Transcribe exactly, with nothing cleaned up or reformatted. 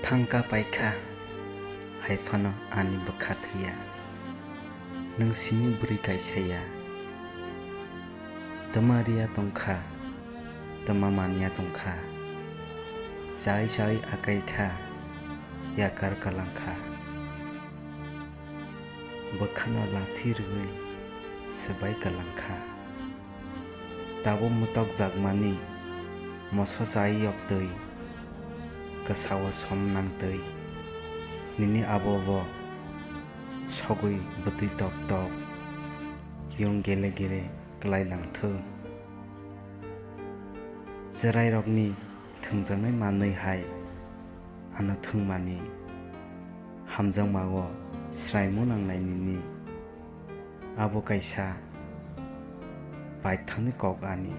Thangka paikha, hai phano ani bwkha thwiya. Nwng simi bwrwi kaisa ya. Twma riya tongkha, twma manya tongkha. Chai chai akai kha, yakar kalang kha. Bwkhano lathi rwui swbai kalang kha. Tabuk mwtokjakmani moso chai yoktwi, kwsao som nangtwi, nini abo bo sogwi bwtwi tok tok, yung gele gele klai langthwk. Chwrairokni thwngjaknai manwi hai ano thwngmani hamjakmao swraimo nangnai nini. Abo kaisa paithakni kok ani.